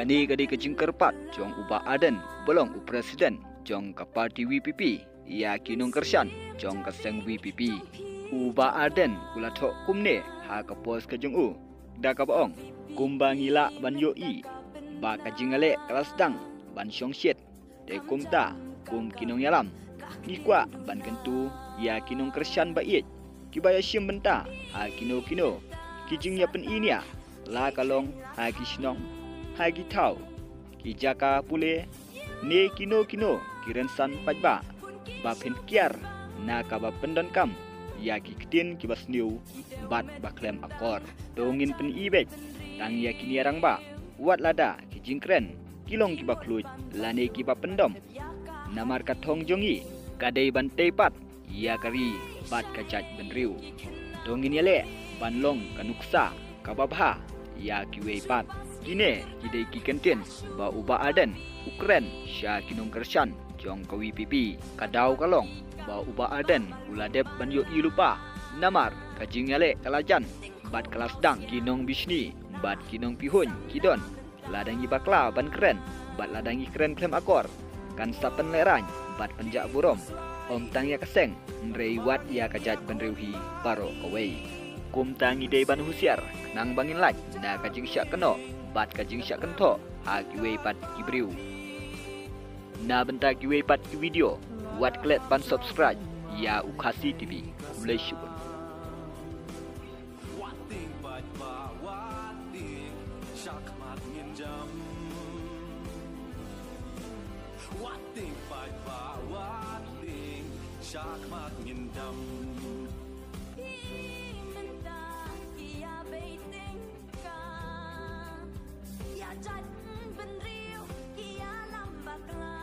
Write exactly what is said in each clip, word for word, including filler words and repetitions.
Kane ka dei ka jingkyrpad jong u Bah Ardent, ba long u president jong ka party V P P, ïa ki nongkyrshan jong ka seng V P P. U Bah Ardent u la thoh kumne ha ka post ka jong u, da kaba ong: Kumba ngi lah ban ïohi ba ka jingïaleh ka la sdang ban shong shit, te kumta, kum ki nongïalam, ngi kwah ban kyntu ïa ki nongkyrshan ba ïeit, kiba ïashim bynta ha kino kino ki jingïapyni, la ka long ha ki shnong, ha ki thaw, ki jaka pule, ne kino kino ki rynsan paidbah, ba phin kiar na kaba pyndonkam ïa ki ktien kiba sniew bad ba khlem akor. To ngin pyni beit tang ïa kine rangbah, wat lada ki jingkren ki long kiba khluit lane kiba pyndom. Namar ka thong jong ngi ka dei ban tei pat ïa ka ri bad ka jaitbynriew. To ngin ïaleh ban long ka nuksa kaba bha ïa kiwei pat. Kine ki dei ki kyntien ba u Bah Ardent u kren sha ki nongkyrshan jong ka V P P. Ka daw ka long ba u Bah Ardent u la dep ban ïohi lypa, namar ka jingïaleh ka la jan bad ka la sdang. Ki nongbishni bad ki nongpihuiñ ki don, lada ngi bakla ban kren bad lada ngi kren khlem akor, kan sa pynlehraiñ bad pynjah burom, ym tang ïa ka seng, hynrei wat ïa ka jaitbynriew hi baroh kawei. Kumta ngi dei ban husiar khnang ba ngin lait na ka jingshah kynnoh bad ka jingshah kynthoh ha kiwei pat ki briew. Na bynta kiwei pat ki video, wat klet ban subscribe ïa u Khasi T V. Khublei shibun. Wat tieng paidbah, wat tieng, shakhmat ngin jam. Wat tieng paidbah, wat tieng, shakhmat ngin jam. Ki mynta ki ïa bei tyngka, ïa jaitbynriew ki ïalam bakla.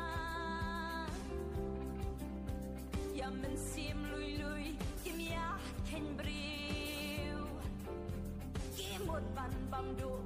Ïa mynsiem lui lui kim ïa kheiñ briew. Ki mut ban bam duh